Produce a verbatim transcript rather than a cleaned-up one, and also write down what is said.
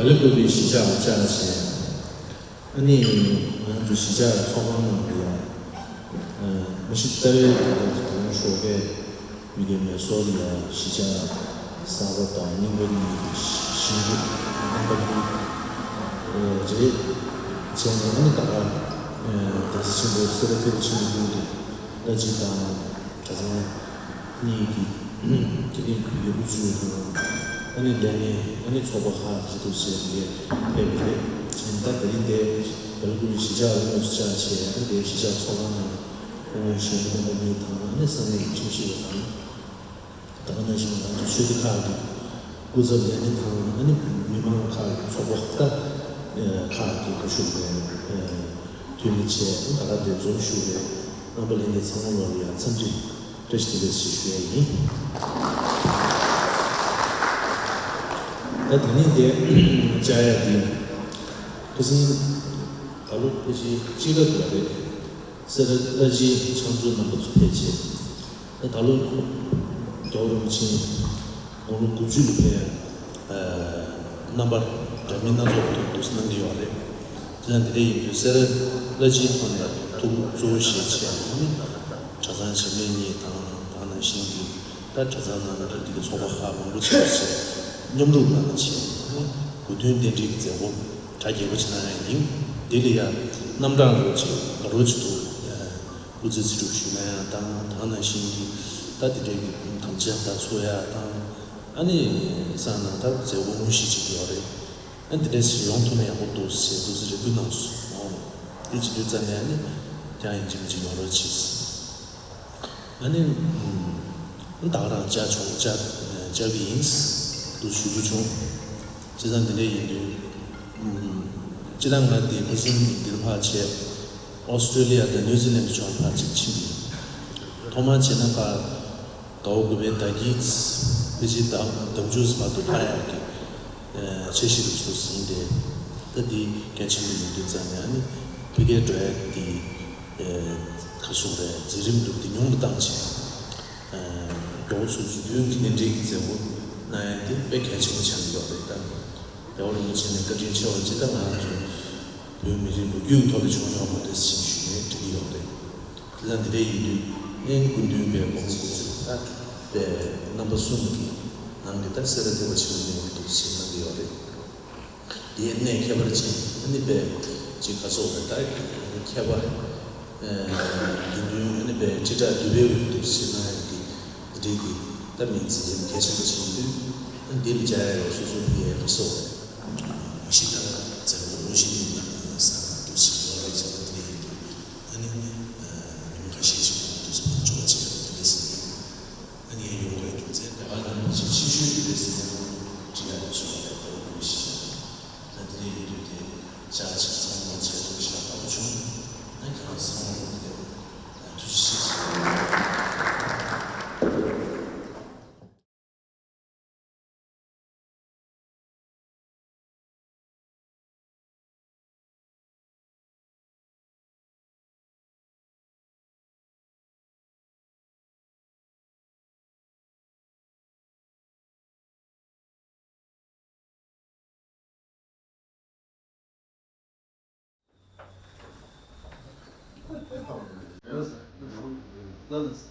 ག་ལེ་ཀུ་པའི་གཞིས་ཆགས་ལ་བཅར་བྱས། ཨ་ནི་ང་ཚོ་གཞིས་ཆགས་ཚོགས་ཁང་ནང་ལ་ཡང་མ་གཞི་རྩ་བའི་དེ་ང་ཚོ་དེ་རིང་ཞོགས་ཀས་མི་སྡེ་མེ་སོར་ལ་གཞིས་ཆགས་གསར་པ་དང་རྙིང་པ་གཉིས་ཀྱི་ཞིང་ལུགས་རྣམ་པ་གཉིས་རེད་བྱས་ནས། ཨ་ནི་ད་ག་གདན་ས་ཆེན་པོ་སེ་ར་ཐེག་པ་ཆེན་པོ་མདུན་གྱི་བླ་སྤྱི་དང་གྲྭ་ཚང་གཉིས་ཀྱི་དེ་རིང་ཁུལ་གྱི་དབུ་བཅུ་དང་། ཨ་ནི་ལས་སྣེ། ཨ་ནི་ཚོགས་པ་ཁག་ཅིག་ཏུ་བྱས་ཏེ་ཕེབས་པ་རེད། ཅིང་ད་དེ་རིང་དེ་བལ་ཀུ་རི་གཞིས་ཆགས་དངོས་སུ་བཅར་བྱས། ཨ་ནི་དེ་གཞིས་ཆགས་ཚོགས་ཁང་ནང་དངོས་གཞིས་རྣམ་པ་གཉིས་དང་། ཨ་ནི་ས་གནས་ཀྱི་ཁྲིམས་ཞིབ་པ་དང་། ད་ག་ནང་བཞིན་ང་ཚོ་ཆོས་སྡེ་ཁག་གི་སྐུ་ཚབ་ལས་སྣེ་དང་། ཨ་ནི་མི་མང་ཁག་གི་ཚོགས་པ་ད་ཁག་གི་ག་ཞུ་བའི་འཐུས་མི་བྱས། ད་ག་དེ་འཛོམས་བཞུགས་པའི་རྣམ་པ་ལྷན་རྒྱས་ཚང་མ་ལོ་ལ་ཡང་འཚམས་འདྲི་བཀྲ་ཤིས་བདེ་ལེགས་ཞེས་ཞུ་ཡ་ཡིན། ད་དེ་ནས་དེ་བཅར་ཡ་དེ་ཁ་སང་ད་ལོ་ཕལ་ཆེར་དཔྱིད་ཀ་དུས་རེད། སེ་ར་བླ་སྤྱིའི་ཕྱག་མཛོད་རྣམ་པ་ཚོ་ཕེབས་བྱས། ད་ད་ལོ་རྒྱལ་བ་རིན་པོ་ཆེ་དགུང་ལོ་དགུ་བཅུ་ལ་ཕེབས། རྣམ་པ་འདྲ་མིན་སྣ་ཚོགས་ཐོག་ཏུ་གནང་གི་ཡོད་རེད། དེ་ཡང་དེ་འདྲ་ཡིན་དུས་སེ་ར་བླ་སྤྱིའི་ཐོག་ནས་ཐུགས་ཁུར་གཙོ་བོ་བཞེས་བྱས་ནས་གྲྭ་ཚང་ཆེན་མོ་གཉིས་དང་། ད་ནང་བཞིན་གྱི་ད་གྲྭ་ཚང་ནང་ལ་འདི་གི་ཚོགས་པ་ཁག་མང་པོ་ཅིག་བྱས་མཉམ་རུབ་གནང་བྱས། དགུང་སྟོན་རྟེན་འབྲེལ་གྱི་མཛད་སྒོ་གྲ་རྒྱས་པོ་ཅིག་གནང་ཡ་ཡིན། དེ་ལ་ཡང་རྣམ་གྲངས་རོགས་ཅིག་དགའ་རོགས་ཅིག་འདུག་སྐུ་ཚེ་རྩིས་སྤྲོད་ཞུ་ན་ཡང་དང་། ད་ནང་བཞིན་གྱི་ད་དེ་འདྲའི་གི་དམ་བཅའ་ད་འཚོགས་ཡ་དང་། ཨ་ནི་སང་ན་ད་མཛད་སྒོ་དངོས་གཞི་ཅིག་ཡོད་རེད། ཨ་ནི་དེ་འདྲ་ཞིག་ཡོང་ཐུབ་ན་ཡག་པོ་འདུག་ཟེར་འདུག་ཟེར་རེ་སྐུལ་གནང་སོང་། དེ་བྱེད་དུས་ཙམ་ནས་ཨ་ནི་ཀྱང་ཡིན་གཅིག་མིན་གཅིག་ཡོང་རོགས་གྱིས། ཨ་ནི་ད་ག་རང་བཅར་བྱུང་། བཅར་བཅར་གི་ཡིན་འདུག་ཞུ་རྒྱུ་བྱུང་། བྱས་ཙང་དེ་འདྲ་ཡིན་དུས། ཨུམ། སྤྱིར་བཏང་ང་འདི་ཕར་ཕྱིན་འདིར་ཕར་བྱས། ཨོ་སི་ཀྲོ་ལི་ཡ་དང་ནིའུ་ཛི་ལན་ཕྱོགས་ཕར་ཅིག་ཕྱིན་པ་ཡིན། ཐོག་མར་བྱས་ན་ཕར་ཟླ་བ་དགུ་པའི་ཟླ་དཀྱིལ་ཕལ་ཆེར་ཟླ་ཟླ་མཇུག་བར་དུ་ཕར་ཡག་གི་འཆར་གཞི་རུ་ཚུགས་ཟིན་ཏེ། ད་འདི་གལ་ཆེན་པོ་ཡིན་དུས་ཙང་ནས་ཨ་ནི་ཕ་གིར་འགྲོ་ཡག་འདི་ག་སོང་རེད། འཛིན་རིམ་འདུག་འདི་ཉུང་དུ་བཏང་བྱས། མགྱོགས་ཚུགས་ཚུགས་བོད་ཀྱི་གདན་འདྲེན་གྱི་མཛད་སྒོ་གནང་ཡ་དེ་དཔེ་གལ་ཆེན་པོ་ཆགས་ཀྱི་ཡོད་རེད། ད་རྒྱལ་བ་རིན་པོ་ཆེ་ནས་བཀའ་དྲིན་ཆེ་བ་ཅིག་ད་ང་ཚོ་བོད་མི་རིགས་ལོ་རྒྱུས་ཀྱི་ཐོག་ལ་བྱུང་ཡོད་མ་རེད་ཟེར་ཞུས་ནས་འགྲིག་གི་ཡོད་རེད། དེ་ལ་འདི་འདྲ་ཡིན་དུས་སྔོན་སྐུ་མདུན་པའི་དགོངས་པ་ད་པའི་རྣམ་པ་གསུམ་གྱི་ནང་གི་ད་སེ་ར་ཐེག་པ་ཆེན་པོ་མདུན་གྱི་འདུག་ཟེར་གནང་གི་ཡོད་རེད། དེའི་གནས་ཁྱད་པར་ཅན་ཨ་ནི་པའི་ཅིག་ག་ཚོགས་པའི་ད་ཁྱད་པར་དགེ་འདུན་ཨ་ནི་པའི་སྤྱི་ཁྲག་འདུས་པའི་དབུས་འདུག་ཟེར་གནང་ཡ་དེ་འདི་འདྲའི་གི་ད་མིང་ཚིག་ཡིན་གལ་ཆེན་པོ་ཆགས་ཡོད་དུས། ཨ་ནི་འདི་ལ་བཅར་ཡ་ཡོད་སོ་སོ་ཕ་གིའི་ག་ཚོགས་པའི་ཞིག་ད་མཛད་སྒོ་དངོས་གཞི་འདི་གནང་ས་འདུག་ལགས་སོ། ལགས་སོ།